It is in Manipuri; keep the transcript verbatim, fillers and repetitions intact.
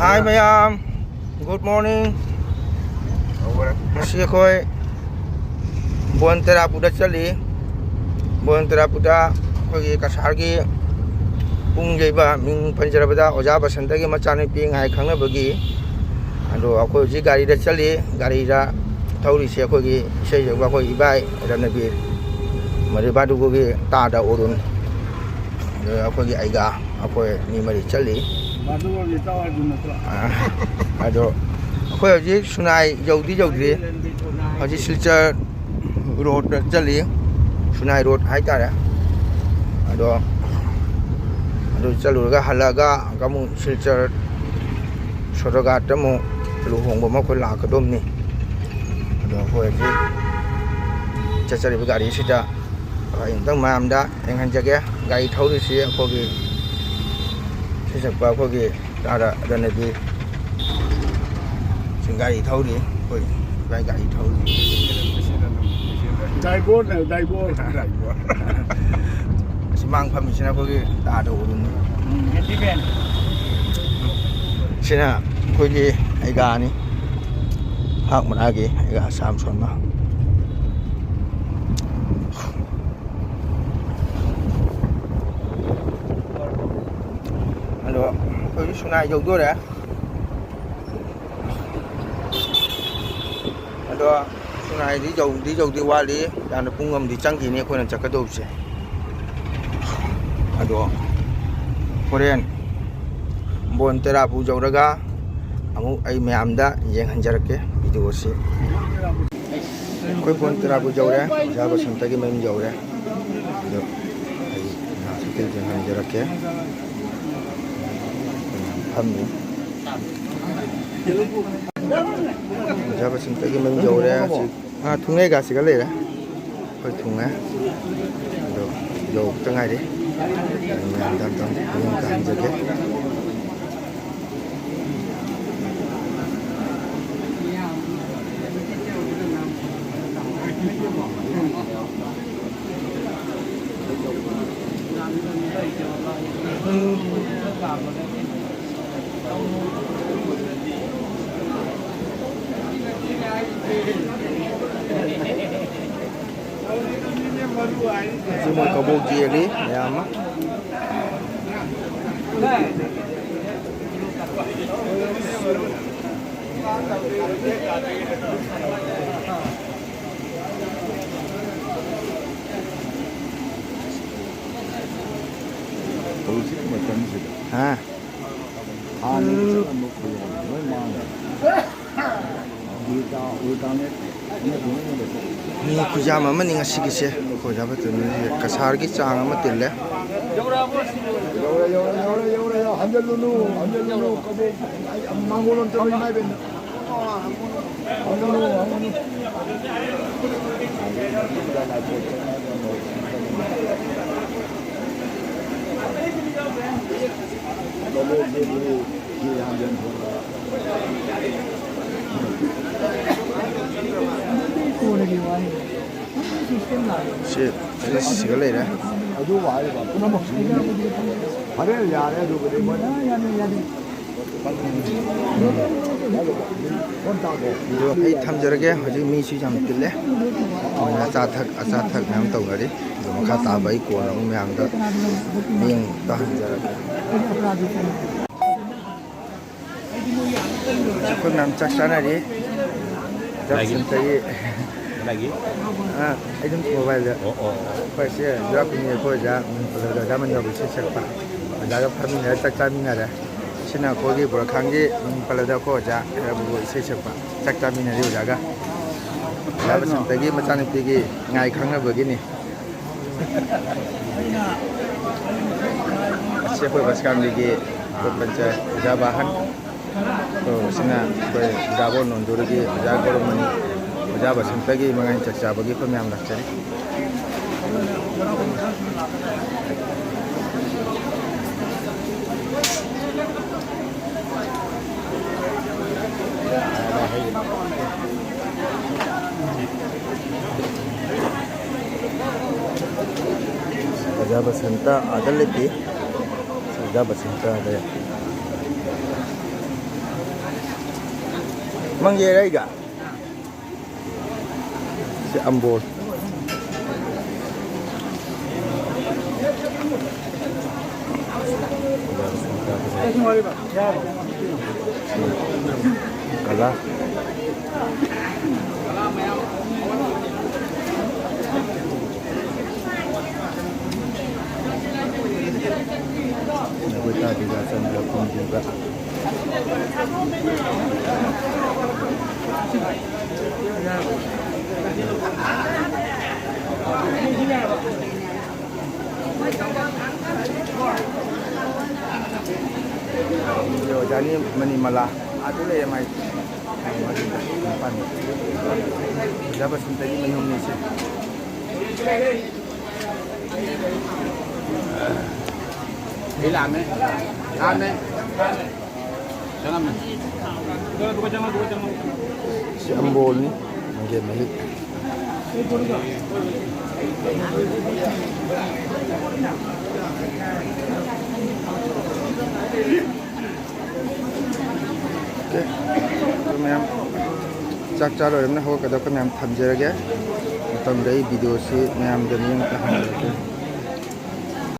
Hi ꯃꯌꯥꯝ, good morning. ꯉꯁꯤ ꯑꯩꯈꯣꯏ ꯕꯣꯟ ꯇꯦꯔꯥꯄꯨꯗ ꯆꯠꯂꯤ꯫ ꯕꯣꯟ ꯇꯦꯔꯥꯄꯨꯗ ꯑꯩꯈꯣꯏꯒꯤ ꯀꯁꯥꯔꯒꯤ ꯄꯨꯡ ꯌꯩꯕ, ꯃꯤꯡ ꯄꯟꯖꯔꯕꯗ ꯑꯣꯖꯥ ꯕꯁꯟꯇꯒꯤ ꯃꯆꯥꯅꯨꯄꯤ ꯉꯥꯏ ꯈꯪꯅꯕꯒꯤ꯫ ꯑꯗꯣ ꯑꯩꯈꯣꯏ ꯍꯧꯖꯤꯛ ꯒꯥꯔꯤꯗ ꯆꯠꯂꯤ꯫ ꯒꯥꯔꯤꯗ ꯊꯧꯔꯤꯁꯦ ꯑꯩꯈꯣꯏꯒꯤ ꯏꯁꯩ ꯁꯛꯄ ꯑꯩꯈꯣꯏ ꯏꯕꯥꯏ ꯔꯅꯕꯤꯔ, ꯃꯔꯤꯕꯥꯗꯨꯒꯤ ꯇꯥꯗ ꯑꯣꯔꯨꯟ, ꯑꯗꯨꯒ ꯑꯩꯈꯣꯏꯒꯤ ꯑꯩꯒꯥ, ꯑꯩꯈꯣꯏ ꯃꯤ ꯃꯔꯤ ꯆꯠꯂꯤ꯫ ꯃꯗꯨꯒꯤ ꯏꯇꯥꯎ ꯑꯗꯨ ꯅꯠꯇ꯭ꯔꯣ? ꯑꯗꯣ ꯑꯩꯈꯣꯏ ꯍꯧꯖꯤꯛ ꯁꯨꯅꯥꯏ ꯌꯧꯗꯤ ꯌꯧꯗ꯭ꯔꯤ꯫ ꯍꯧꯖꯤꯛ ꯁꯤꯜꯆꯔ ꯔꯣꯗꯇ ꯆꯠꯂꯤ, ꯁꯨꯅꯥꯏ ꯔꯣꯗ ꯍꯥꯏꯇꯥꯔꯦ꯫ ꯑꯗꯣ ꯑꯗꯨ ꯆꯠꯂꯨꯔꯒ ꯍꯜꯂꯛꯑꯒ ꯑꯃꯨꯛ ꯁꯤꯜꯆꯔ ꯁꯣꯔꯠꯀꯠꯇ ꯑꯃꯨꯛ ꯂꯨꯍꯣꯡꯕ ꯑꯃ ꯑꯩꯈꯣꯏ ꯂꯥꯛꯀꯗꯧꯕꯅꯤ꯫ ꯑꯗꯣ ꯑꯩꯈꯣꯏ ꯍꯧꯖꯤꯛ ꯆꯠꯆꯔꯤꯕ ꯒꯥꯔꯤꯁꯤꯗ ꯑꯩ ꯑꯃꯨꯛꯇꯪ ꯃꯌꯥꯝꯗ ꯌꯦꯡꯍꯟꯖꯒꯦ꯫ ꯒꯥꯔꯤ ꯊꯧꯔꯤꯁꯤ ꯑꯩꯈꯣꯏꯒꯤ ꯁꯤꯁꯛꯄ ꯑꯩꯈꯣꯏꯒꯤ ꯇꯥꯔꯥ ꯔꯅꯕꯤꯔ ꯁꯤ ꯒꯥꯔꯤ ꯊꯧꯔꯤ꯫ ꯑꯩꯈꯣꯏ ꯏꯕꯥꯏ ꯒꯥꯔꯤ ꯊꯧꯔꯤ꯫ ꯗꯥꯏꯕꯣꯔꯅꯦ, ꯗꯥꯏꯕꯣꯔ꯫ ꯗꯥꯏꯕꯣꯔ꯫ ꯁꯤ ꯃꯥꯡ ꯐꯝꯃꯤꯁꯤꯅ ꯑꯩꯈꯣꯏꯒꯤ ꯇꯥꯗ ꯑꯣꯏꯔꯨꯅꯤ꯫ ꯎꯝ, ꯍꯦꯟꯗꯤꯃꯦꯟ꯫ ꯁꯤꯅ ꯑꯩꯈꯣꯏꯒꯤ ꯑꯩꯒꯥꯅꯤ꯫ ꯐꯥꯛ ꯃꯅꯥꯒꯤ ꯑꯩꯒꯥ ꯁꯥꯝ ꯁꯣꯟꯃ꯫ ꯑꯗꯣ ꯑꯩꯈꯣꯏꯁꯨ ꯁꯨꯅꯥꯏ ꯌꯧꯗꯣꯔꯦ꯫ ꯑꯗꯣ ꯁꯨꯅꯥꯏꯗꯤ ꯌꯧꯗꯤ ꯌꯧꯗꯤ ꯋꯥꯠꯂꯤ꯫ ꯌꯥꯝꯅ ꯄꯨꯡ ꯑꯃꯗꯤ ꯆꯪꯈꯤꯅꯤ ꯑꯩꯈꯣꯏꯅ ꯆꯠꯀꯗꯧꯕꯁꯦ꯫ ꯑꯗꯣ ꯍꯣꯔꯦꯟ ꯕꯣꯟ ꯇꯦꯔꯥꯄꯨ ꯌꯧꯔꯒ ꯑꯃꯨꯛ ꯑꯩ ꯃꯌꯥꯝꯗ ꯌꯦꯡꯍꯟꯖꯔꯛꯀꯦ ꯚꯤꯗꯤꯑꯣꯁꯤ꯫ ꯑꯩꯈꯣꯏ ꯕꯣꯟ ꯇꯦꯔꯥꯄꯨ ꯌꯧꯔꯦ, ꯑꯣꯖꯥ ꯕꯁꯟꯇꯒꯤ ꯃꯌꯨꯝ ꯌꯧꯔꯦ꯫ ꯑꯗꯣ ꯑꯩ ꯉꯥꯏꯍꯥꯛ ꯌꯦꯡꯍꯟꯖꯔꯛꯀꯦ꯫ ꯐꯝꯃꯤ꯫ ꯑꯣꯖꯥ ꯕꯁꯟꯇꯒꯤ ꯃꯌꯨꯝ ꯌꯧꯔꯦ ꯍꯧꯖꯤꯛ꯫ ꯑꯥ, ꯊꯨꯡꯉꯦ, ꯒꯥꯁꯤꯒ ꯂꯩꯔꯦ꯫ ꯑꯩꯈꯣꯏ ꯊꯨꯡꯉꯦ꯫ ꯑꯗꯣ ꯌꯧꯕꯇ ꯉꯥꯏꯔꯤ꯫ ꯃꯌꯥꯝꯗ ꯑꯝꯇꯪ ꯃꯌꯨꯝ ꯀꯥꯍꯟꯖꯒꯦ꯫ ꯍꯧꯖꯤꯛ ꯃꯣꯏ ꯀꯕꯣꯛ ꯌꯦꯜꯂꯤ ꯃꯌꯥꯝ ꯑꯃ꯫ ꯍꯧꯖꯤꯛ ꯃꯇꯝꯁꯤꯗ ꯍꯥ? ꯍꯥꯟꯅꯒꯤ ꯆꯠꯂꯝꯕ ꯈꯨꯂꯣꯡ ꯂꯣꯏ ꯃꯥꯡꯈ꯭ꯔꯦ꯫ ꯎꯜꯇꯥ, ꯎꯜꯇꯥꯅꯦ꯫ ꯃꯤ ꯈꯨꯌꯥꯝ ꯑꯃꯅꯤ ꯉꯁꯤꯒꯤꯁꯦ꯫ ꯑꯩꯈꯣꯏ ꯑꯣꯖꯥ ꯐꯠꯇꯕꯤꯁꯦ ꯀꯁꯥꯔꯒꯤ ꯆꯥꯡ ꯑꯃ ꯇꯤꯜꯂꯦ꯫ ꯌꯧꯔꯦ, ꯌꯧꯔꯦ, ꯌꯧꯔꯦ, ꯌꯧꯔꯦ, ꯌꯧꯔꯦ꯫ ꯍꯟꯖꯜꯂꯨꯅꯨ, ꯍꯟꯖꯜꯂꯨꯅꯨ꯫ ꯀꯕꯣꯛ, ꯃꯥꯡꯒꯣꯜ ꯑꯝꯇ ꯂꯣꯏ ꯏꯃꯥ ꯏꯕꯦꯟꯅ꯫ ꯍꯪꯒꯅꯨ, ꯍꯪꯒꯅꯨ꯫ ꯁꯤ, ꯁꯤ ꯁꯤꯒ ꯂꯩꯔꯦ꯫ ꯑꯗꯨ ꯍꯥꯏꯔꯤꯕ ꯄꯨꯝꯅꯃꯛ ꯐꯔꯦ, ꯌꯥꯔꯦ, ꯑꯗꯨꯕꯨꯗꯤ ꯃꯣꯏ꯫ ꯑꯗꯣ ꯑꯩ ꯊꯝꯖꯔꯒꯦ꯫ ꯍꯧꯖꯤꯛ ꯃꯤꯁꯨ ꯌꯥꯝ ꯇꯤꯜꯂꯦ꯫ ꯃꯣꯏꯅ ꯑꯆꯥ ꯑꯊꯛ, ꯑꯆꯥ ꯑꯊꯛ ꯃꯌꯥꯝ ꯇꯧꯅꯔꯤ꯫ ꯑꯗꯣ ꯃꯈꯥ ꯇꯥꯕ ꯑꯩ ꯀꯣꯟꯅ ꯑꯃꯨꯛ ꯃꯌꯥꯝꯗ ꯃꯤꯠꯌꯦꯡ ꯇꯥꯍꯟꯖꯔꯒꯦ꯫ ꯑꯩꯈꯣꯏ ꯃꯌꯥꯝ ꯆꯥꯛ ꯆꯥꯅꯔꯤ꯫ ꯂꯥꯏꯒꯤ? ꯖꯥꯛꯁꯟꯇꯒꯤ꯫ ꯂꯥꯏꯒꯤ? ꯑꯥ, ꯑꯩ ꯑꯗꯨꯝ ꯃꯣꯕꯥꯏꯜꯗ꯫ ꯑꯣ, ꯑꯣ, ꯑꯣ꯫ ꯑꯩꯈꯣꯏꯁꯦ ꯖꯥꯛ ꯀꯨꯟꯒꯤ ꯑꯩꯈꯣꯏ ꯑꯣꯖꯥ, ꯎꯝ, ꯄꯜꯂꯕꯗ ꯑꯣꯖꯥ ꯃꯟꯗꯕ ꯏꯁꯩ ꯁꯛꯄ꯫ ꯑꯣꯖꯥꯒ ꯐꯝꯃꯤꯟꯅꯔ ꯆꯥꯛ ꯆꯥꯃꯤꯟꯅꯔꯦ꯫ ꯁꯤꯅ ꯑꯩꯈꯣꯏꯒꯤ ꯕꯣꯔꯈꯥꯟꯒꯤ, ꯎꯝ, ꯄꯜꯂꯕꯗ ꯑꯩꯈꯣꯏ ꯑꯣꯖꯥ ꯍꯥꯏꯔꯕꯕꯨ ꯏꯁꯩ ꯁꯛꯄ꯫ ꯆꯥꯛ ꯆꯥꯃꯤꯟꯅꯔꯤ ꯑꯣꯖꯥꯒ꯫ ꯑꯣꯖꯥ ꯕꯁꯟꯇꯒꯤ ꯃꯆꯥꯅꯨꯄꯤꯒꯤ ꯉꯥꯏ ꯈꯪꯅꯕꯒꯤꯅꯤ꯫ ꯑꯁꯤ ꯑꯩꯈꯣꯏ ꯕꯁꯀꯥꯟꯗꯤꯒꯤ ꯑꯩꯈꯣꯏ ꯄꯟꯆꯥꯌꯠ ꯑꯣꯖꯥ ꯕꯥꯍꯟ꯫ ꯑꯣ, ꯁꯤꯅ ꯑꯩꯈꯣꯏ ꯑꯣꯖꯥ ꯒꯣꯔꯅꯣꯟꯗꯨꯔꯒꯤ ꯑꯣꯖꯥ ꯒꯣꯔꯃꯅꯤ, ꯑꯣꯖꯥ ꯕꯁꯟꯇꯒꯤ ꯃꯉꯥꯅꯤ ꯆꯥꯛ ꯆꯥꯕꯒꯤ ꯑꯩꯈꯣꯏ ꯃꯌꯥꯝ ꯂꯥꯛꯆꯔꯤ꯫ ꯑꯣꯖꯥ ꯕꯁꯟꯇ ꯑꯥꯗ ꯂꯦꯞꯄꯤ꯫ ꯑꯣꯖꯥ ꯕꯁꯟꯇ ꯑꯥꯗ ꯂꯦꯞꯄꯤ꯫ ꯃꯪ ꯌꯦꯔꯩꯒ? ꯁꯤ ꯑꯝꯕꯣꯔ꯫ ꯀꯂꯔ꯫ ꯅꯕꯨꯇꯥ ꯕꯤꯖꯥꯆꯟꯗ꯭ꯔ ꯀꯨꯝꯕꯤꯕ꯫ ꯑꯣꯖꯥꯅꯤ ꯃꯅꯤꯃꯂꯥ ꯑꯗꯨ ꯂꯩꯔꯦ ꯃꯥꯏ꯫ ꯃꯄꯥꯟ ꯑꯣꯖꯥ ꯕꯁꯟꯇꯒꯤ ꯃꯌꯨꯝꯅꯤ ꯁꯦ꯫ ꯑꯩ ꯂꯥꯛꯑꯝꯃꯦ꯫ ꯂꯥꯛꯑꯝꯃꯦ꯫ ꯆꯪꯉꯝꯃꯦ꯫ ꯁꯤ ꯑꯝꯕꯣꯜꯅꯤ꯫ ꯃꯪꯒꯦ ꯃꯍꯤꯛ꯫ ꯑꯣꯀꯦ꯫ ꯑꯗꯨ ꯃꯌꯥꯝ ꯆꯥꯛ ꯆꯥ ꯂꯣꯏꯔꯕꯅꯤꯅ ꯍꯧꯒꯠꯀꯗꯕ꯫ ꯑꯩꯈꯣꯏ ꯃꯌꯥꯝ ꯊꯝꯖꯔꯒꯦ꯫ ꯃꯇꯝꯗ ꯑꯩ ꯚꯤꯗꯤꯑꯣꯁꯤ ꯃꯌꯥꯝꯗ ꯃꯤꯠꯌꯦꯡ ꯇꯥꯍꯟꯖꯔꯛꯀꯦ꯫